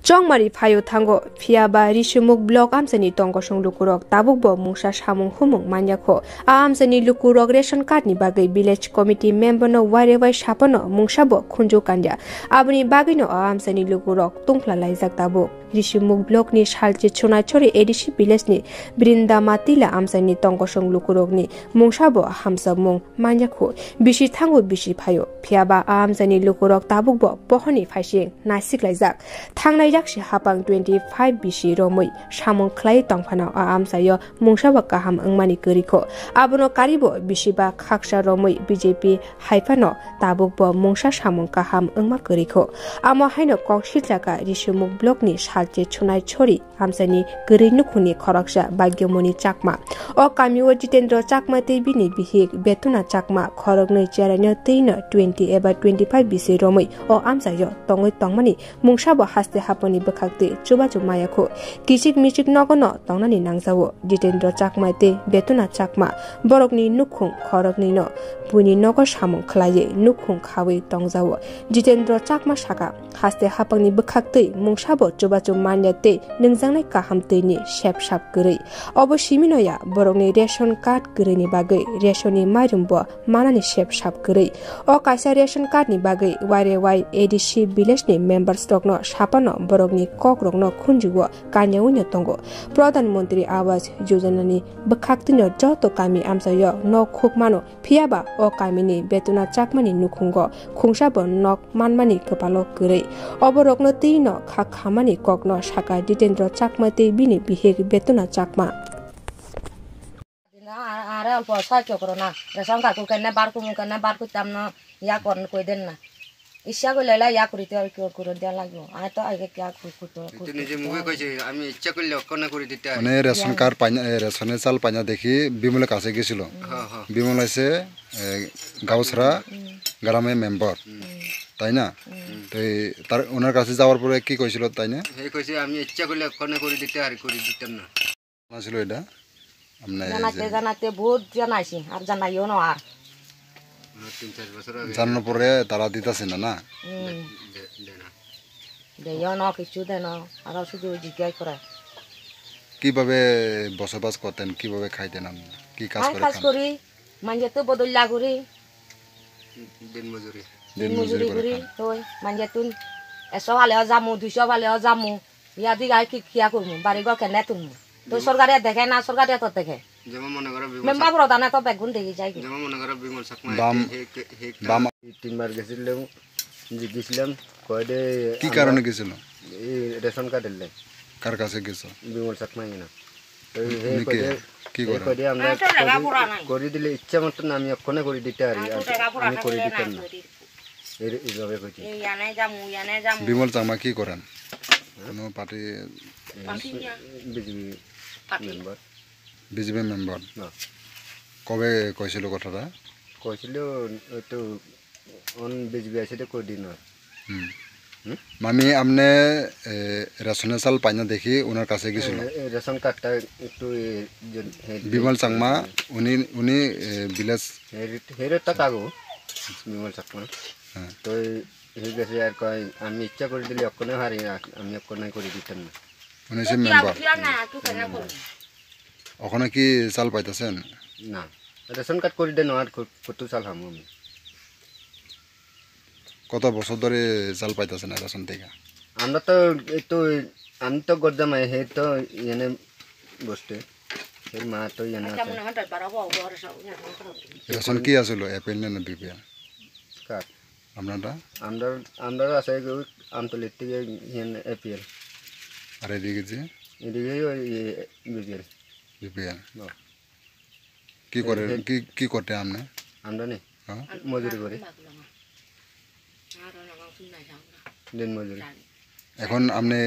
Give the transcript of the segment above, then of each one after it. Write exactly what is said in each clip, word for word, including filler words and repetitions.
Chongmari phaio thango, phiyaba Risumuk block amchaini tongkosong lukurok tabukbo mungsa samung humung manyakho. A amchaini lukurok ration card ni bagwi village committee member no waire wai sapano mungsabo khunju kanya. Aboni bagwino a amchaini lukurok tungphla laijak tabuk. Risumuk block ni Salchi Chunaichori A D C village ni Brinda Matila amchaini tongkosong lukurokni mungsabo hamsakmung manyakho, bisi thango bisi phaio. Phiyaba a amchaini lukurok tabukbo pohorni phaising naisiklaijak. Thangnai yaksi hapang twenty five bisi romwi samung khlai tongphano a amchaio mungsabo kaham wngmani kwrwikho. Abono karibo bisiba khaksa romwi B J P haiphano tabukbo mungsa samung kaham wngma kwrwikho. Amo haino kok sitlaka Risumuk block ni Salchi Chunaichori amchaini kwrwi nukhungni khoroksa Bhagyamoni Chakma. O kamio Jitendra Chakma tei bini bihik Betuna Chakma khoroknwi cheraino twino twenty eba twenty five bisi romwi o amchaio tongwi tongmani mungsabo haste haponi bwkhaktwi chubachu mayakho. Kichik michik nogono tongnani nangjao. Jitendra Chakma tei Betuna Chakma borokni nukhung khoroknwino buini nogo samung khlaiwi nukhung khawi tongjao. Jitendra Chakma saka, haste hapangni bwkhaktwi mungsabo chubachu manya tei nwngjaknai kaham twini sep sap kwrwi. Obo siminoya borokni ration card kwrwini bagwi rationni mairumbo manani sep sap kwrwi. O kaisa ration card ni bagwi waire wai A D C village ni members rokno sapano borokni kok rokno khunjugo kanya wngya tongo. Pradhan Mantri Awas Yojana ni bwkhaktwino joto kami amchaio nok khukmano, phiyaba o kamini Betuna Chakmani nukhungo khungsabo nok manmani kwpalo kwrwi. Oborokno twino kha khamani kokno saka Jitendra Chakma tei bini bihik Betuna Chakma. Are alpo sahajyo koro na. Ration card ko kenne bar kumu kenne bar kutam no ya kor koi den na. Isya ko lela ya kuri te kuri dia lagyo. Ai to ai kya kuri kuto. Itu নিজে মুখে কইছে, "আমি ইচ্ছা করলে অক্ষণে করে দিতে পারি।" মানে রেশন কার্ড পাইনা, এ, রেশনের চাল পাইনা দেখি বিমলের কাছে গেছিল। হ্যাঁ, হ্যাঁ। বিমল এসে, এ, গাউসরা গ্রামে মেম্বার, হুম। তাই না? হুম। তো এই তার, ওনার কাছে যাওয়ার পরে কি কইছিল, তাই না? এই কইছে, "আমি ইচ্ছা করলে অক্ষণে করে দিতে পারি, করে দিতাম না।" জানা ছিল এটা? আপনি জানাতে যে জানাতে বহুত জানাইছি, আর জানাইও না আর। তিন চার বছর আগে। জানানোর পরে তারা দিতেছে না, না? হুম। দে-, দে-, দেয় না। দেয় না, কিছু দেয় না, আর শুধু জিজ্ঞাসা করে। কিভাবে বসবাস করতেন, কিভাবে খাইতেন আপনি? কি কাজ আমি করে কাজ খান? করি, মাঝে তো বদল লাগুরি। দিন মজুরি। দিন দিন মজুরি মজুরি করে করি, খান। তো মাঝে তুই একশো ভালেও যামু, দুইশো ভালেও যামু। Yadi gai ki kiya kurmu, bari gor kene turmu. To sorkare dekhe na, sorkare to dekhe. যেমন মনে করো বিমল Member চাক-, bro dana to begun dekhi jai ki. যেমন মনে করো বিমল চাকমা বাম, হে, হে, হে, বাম। তিনবার গেছিলাম, জিজ্ঞেসলাম, কয় দে কি আমরা কারণে গেছিল? এই রেশন কার্ডের লাই। কার কাছে গেছো? বিমল চাকমা এনে। তো হে উনি কে? কয় দে, কি হে করে? কয় দে আমরা আমার তো লেখাপড়া করি, নাই। করি দিলে ইচ্ছা মতন আমি এক্ষণে করে দিতে পারি, আমার তো আর লেখাপড়া আমি করে থাকলে দিতাম না না। করি। এই, এইভাবে কইছে। এই ইয়ানে যামু, ইয়ানে যামু। বিমল চাকমা কি করেন? হ্যাঁ? কোনো পার্টি? পার্টি না। BJP party. Member. BJP member? না। কবে কইছিল কথাটা? কইছিল ওই তো অন বিজেপি আছে তো কই দিন আর। হুম। হুম? মামি, আপনি, এ, রেশনের চাল পাই না দেখি ওনার কাছে গেছিল। এ, এ, রেশন কার্ডটা একটু, এ, যে, হে, বিমল চাকমা, উনি, উনি, এ, ভিলেজ হেরে, হেরে তা কাগো, বিমল চাকমা। হ্যাঁ। তো এই, এই গেছে আর কয়, "আমি ইচ্ছা করে দিলে অক্ষণে হারি না, আমি অক্ষণে করে দিতাম না।" উনি সে মেম্বার। ওখানে কি চাল পাইতেছেন? না, রেশন কার্ড করে দেন, আর কত চাল হামু আমি? কত বছর ধরে চাল পাইতেছে না রেশন থেকে? আমরা তো এই তো, আমি তো গরজামাই, হে তো এনে বসতে, হে মা তো এনে আচ্ছা, আছে। মনে হয় দশ বারো বছর সব এরকম করে। রেশন কি আসলো, এপিএল না বিপিএল? কার? আপনারা? আমরা, আমরা আছে ওই আমতলির থেকে এপিএল। আর এদিকে যে? এদিকে ওই বিপিএল। বিপিএল। ও। কি করে, এ, এ। কি, কি করতে আপনি? আমরা নি? হ্যাঁ। মজুরি করি। দিন মজুরি। এখন আপনি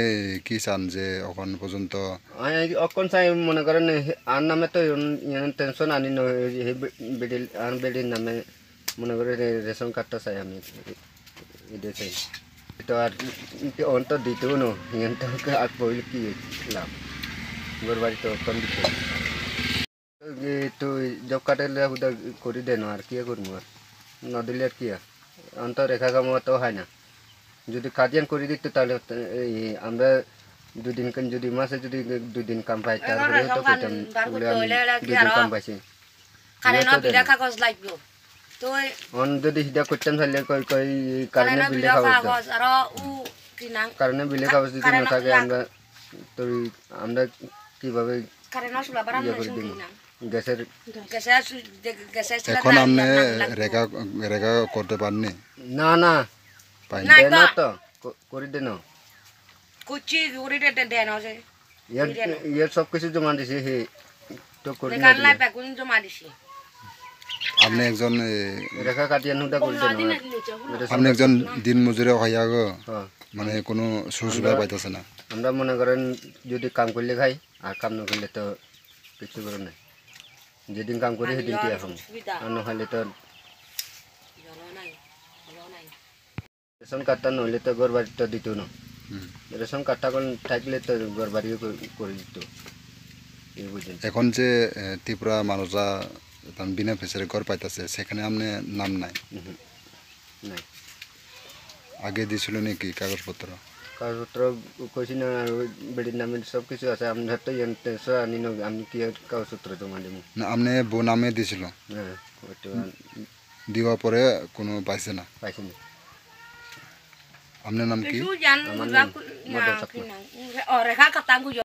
কি চান যে এখন পর্যন্ত? আমি অখন চাই মনে করেন হে, আর নামে তো ইন, ইন টেনশন আনি ন, হে বে-, বেডিল, আর বেডির নামে মনে করেন রে-, রেশন কার্ডটা চাই আমি। এ-, এটা চাই। তো আর অন্ত দিতেও নো, ইন তো আর বইল কি লাভ? ঘর বাড়ি তো অখন দিতে। এই তো এই জব কার্ডের লেখা উদা করি দেন আর কি করবো আর। না দিলে আর কি আর? অন্ত রেখা কামো তো হয় না। Jodi card yan kori dito, tale, eh, amra dui din kan, jodi mase jodi dui din kam pai, tarpore hoyto koitam, bole ami dui din kam paisi. Current o bill kagoj lagbo. Tui on jodi hida koitam sale koi, koi current o bill kagoj do. Kagoj aro u tinang. Current o bill kagoj jodi no thake, amra tui, amra kibhabe current o sula bara iye kori dibo? Gasor, gasor su-, gasor sula. Ekhon amne rega, rega korte parni? Na, na. Paini? Deno to, ko-, kori deno. Kuchi kori de, de, deno je. Yer, yer sob kichu joma disi he. To kori na diye. Lai begun joma disi. Apni ekjon, eh, Rekha katiyan huda kori deno. Apni ekjon din mujure hoya go. Ha. Mane kono susubai paitase na. Amra mone koren jodi kam korle khai, ar kam no korle to kichu kore nai. Jedin kam kori, hedin tiya ham. Ano hale to. Ration card ta noile to ghor bari to dito no. Hmm. Ration card ta kon thakle to ghor bari ko-, kori dito. Ei bujin. Ekhon je, eh, Tripura Manoja, tam bina pheser ghor paitase, sekhane amne nam nai. Mhm. Nai. Age disil ni ki kagoj potro? Kagoj potro koisi na, bedi name sob kichu ache, amne to yen te so ani no, ami ki kagoj potro joma dimu. Na amne bo name disil? Hya, oito. Diwa pore kono paise na? Paise na. Amne nam ki? Kichu jan. Amar nam Modo Chakma. O, Rekha Katang.